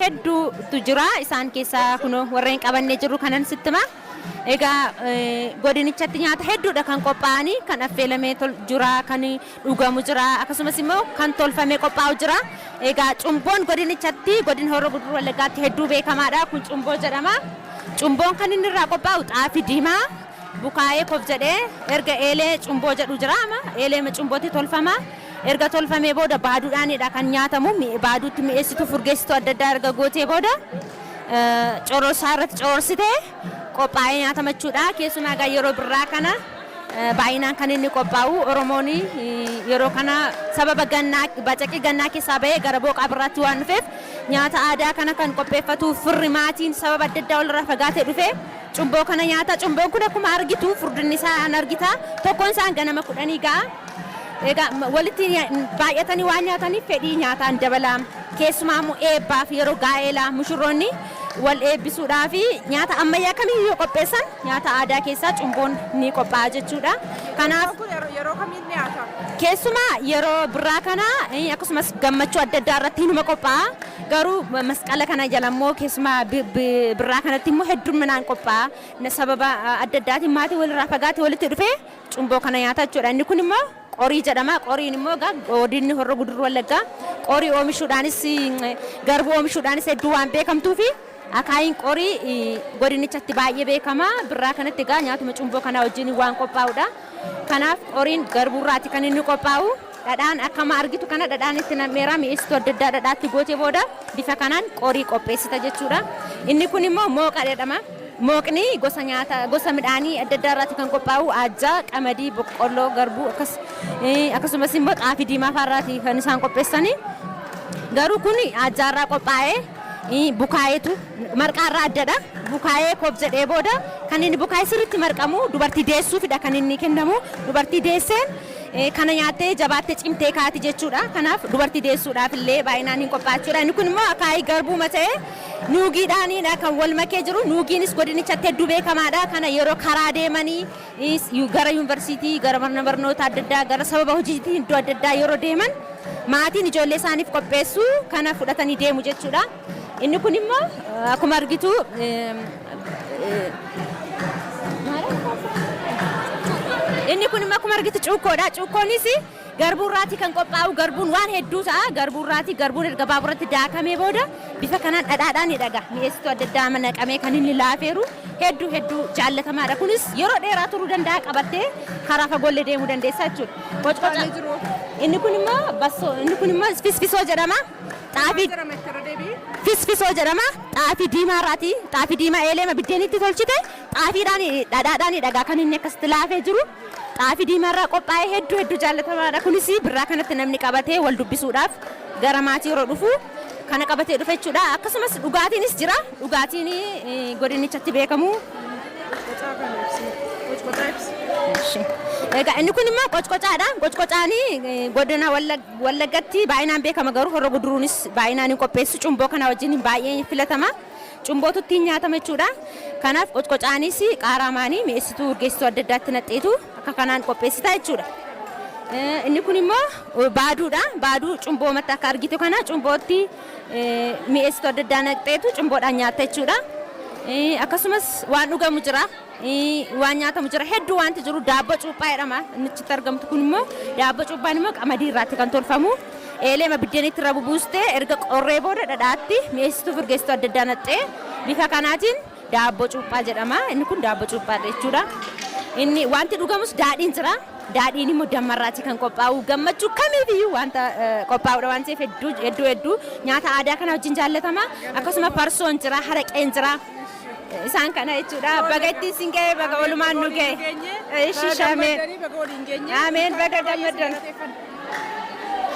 Hedduutu jira. Isaan keessaa kunoo warreen qabannee jirru kanan sitti hima. Egaa godinichatti nyaata hedduudha kan qophaa'anii kan affeelamee jira, kan dhugamu jira, akkasumas immoo kan tolfamee qophaa'u jira. Egaa cumboon godinichatti godina Horroo Guduruu Wallaggaatti hedduu beekamaadha. Kun cumboo jedhama. Cumboon kan inni irraa qophaa'u xaafii diimaa bukaa'ee kof jedhee erga eelee cumboo jedhu jira amma eelee cumbootti tolfama. Erga tolfamee booda baaduudhaanidha kan nyaatamu. Baaduutti mi'eessituu furgeessituu adda addaa erga gootee booda cororsaa irratti cororsitee qophaa'ee nyaatama jechuudha. Keessumaa egaa yeroo birraa kana baay'inaan kan inni qophaa'u Oromoon yeroo kana sababa gannaa bacaqii gannaa keessaa bahee gara booqaa birraatti waan dhufeef nyaata aadaa kana kan qopheeffatu firri maatiin sababa adda addaa walirraa fagaatee dhufe cumboo kana nyaata. Cumboon kun akkuma argitu furdinni isaa an argita. Tokkoon isaa hanga nama 10 ga'a. Egaa walitti baay'atanii waan nyaataniif fedhii nyaataan dabala. Keessumaa immoo eebbaaf yeroo gaa'elaa mushurroonni wal eebbisuudhaaf nyaata ammayyaa kamiyyuu yoo qopheessan nyaata aadaa keessaa cumboon ni qophaa'a jechuudha. Kanaaf Cumboon kun yeroo kamiin dhiyaata? Keessumaa yeroo birraa kana akkasumas gammachuu adda addaa irratti hinuma qophaa'a. Garuu masqala kana jala immoo keessumaa birraa kanatti immoo heddumminaan qophaa'a. Sababa adda addaatiin maatii walirraa fagaatee walitti dhufee cumboo kana nyaata jechuudha. Inni kun immoo qorii jedhama. Qoriin immoo egaa godinni Horroo Guduruu Wallaggaa qorii oomishuudhaanis garbuu oomishuudhaanis hedduu waan beekamtuufi akaayiin qorii godinichatti baay'ee beekama. Birraa kanatti egaa nyaatuma cumboo kanaa wajjin waan qophaa'udha. Kanaaf qoriin garbuurraati kan inni qophaa'u. Dhadhaan akkama argitu kana dhadhaan itti nam'eera. Mi'eessituu adda addaa dhadhaatti gootee booda bifa kanaan qorii qopheessita jechuudha. Inni kun immoo mooqa jedhama. Mooqni gosa nyaata gosa midhaanii adda addaa irraati kan qophaa'u aajjaa, qamadii, boqqolloo, garbuu akkas akkasumas immoo xaafii diimaa fa'aa irraati kan isaan qopheessani. Garuu kun aajjaa irraa qophaa'ee bukaa'eetu marqaa irraa addadha. Bukaa'ee kof jedhee booda kan inni bukaa'ee sirriitti marqamu dubartii deessuufidha kan inni kennamu. Dubartii deesseen kana nyaattee jabaattee cimtee kaati jechuudha. Kanaaf dubartii deessuudhaaf illee baay'inaan hin qophaa'a jechuudha. Inni kun immoo akaayii garbuuma ta'ee nuugiidhaaniidha kan wal makee jiru. Nuugiinis godinichatti hedduu beekamaadha. Kana yeroo karaa deemanii gara yuunivarsiitii, gara mana barnoota adda addaa, gara sababa hojiitiin iddoo adda addaa yeroo deeman maatiin ijoollee isaaniif qopheessu kana fudhatanii deemu jechuudha. Inni kun immoo akkuma argitu inni kun immoo akkuma argitu cuukkoodha. Cuukkoonis garbuu irraatii kan qophaa'u garbuun waan hedduu ta'a. Garbuu irraatii garbuun erga baaburatti daakamee booda bifa kanaan dhadhaadhaan hidhaga. Mi'eessituu adda addaa naqamee kan inni laafeeru hedduu hedduu jaallatamaadha. Kunis yeroo dheeraa turuu danda'a qabattee karaa fagoollee deemuu dandeessa jechuudha. Qocqoca. Inni kun immoo bassoo inni kun immoo fisfisoo jedhama. Xaafii Jedhama itti irra deebi'i. Fisfisoo jedhama. Xaafii diimaa irraati. Xaafii diimaa eeleema biddeenitti tolchite xaafiidhaan dhadhaadhaan dhagaa kan inni akkasitti laafee jiru. Xaafii diimaa irraa qophaa'ee hedduu hedduu jaallatamaadha. Kunis birraa kanatti namni qabatee wal dubbisuudhaaf gara maatii yeroo dhufu kana qabatee dhufa jechuudha. Akkasumas dhugaatiinis jira. Dhugaatiin godinichatti beekamu. Qocqocaa kana ibsi. Qocqocaa ibsi. Egaa inni kun immoo qocqocaadha. Qocqocaan godina Wallaggatti baay'inaan beekama garuu Horro Guduruunis baay'inaan hin qopheessu. Cumboo kana wajjin baay'ee filatama. Cumbootu ittiin nyaatama jechuudha. Kanaaf qocqocaanis qaaraamaanii mi'eessituu urgeessituu adda addaatti naqxeetu akka kanaan qopheessita jechuudha. Inni kun immoo baaduudha. Baaduu cumboomatti akka argitu kana cumbootti mi'eessituu adda addaa naqxeetu cumboodhaan nyaatta jechuudha. Akkasumas waan dhugamu jira. Waan nyaatamu jira. Hedduu wanti jiru daabboo cuuphaa jedhama. Inni achitti argamtu kun immoo daabboo cuuphaan immoo qamadii irraatti kan tolfamu. Eeleema biddeenitti irra bubuustee erga qorree booda dhadhaatti mi'eessituu fi urgeessituu adda addaa naqxee bifa kanaatiin daabboo cuuphaa jedhama. Inni kun daabboo cuuphaadha jechuudha. Inni wanti dhugamus daadhiin jira. Daadhiin immoo dammarraati kan qophaa'u. Gammachuu kamiifiyyuu wanta qophaa'udha waan ta'eef hedduu hedduu hedduu nyaata aadaa kana wajjin jaallatama. Akkasuma farsoon jira, haraqeen jira. Isaan kana jechuudha. Baga ittiin sin ga'e, baga walumaan nu ga'e. Ishi shameen. Baga waliin geenye. Ameen baga gammaddan.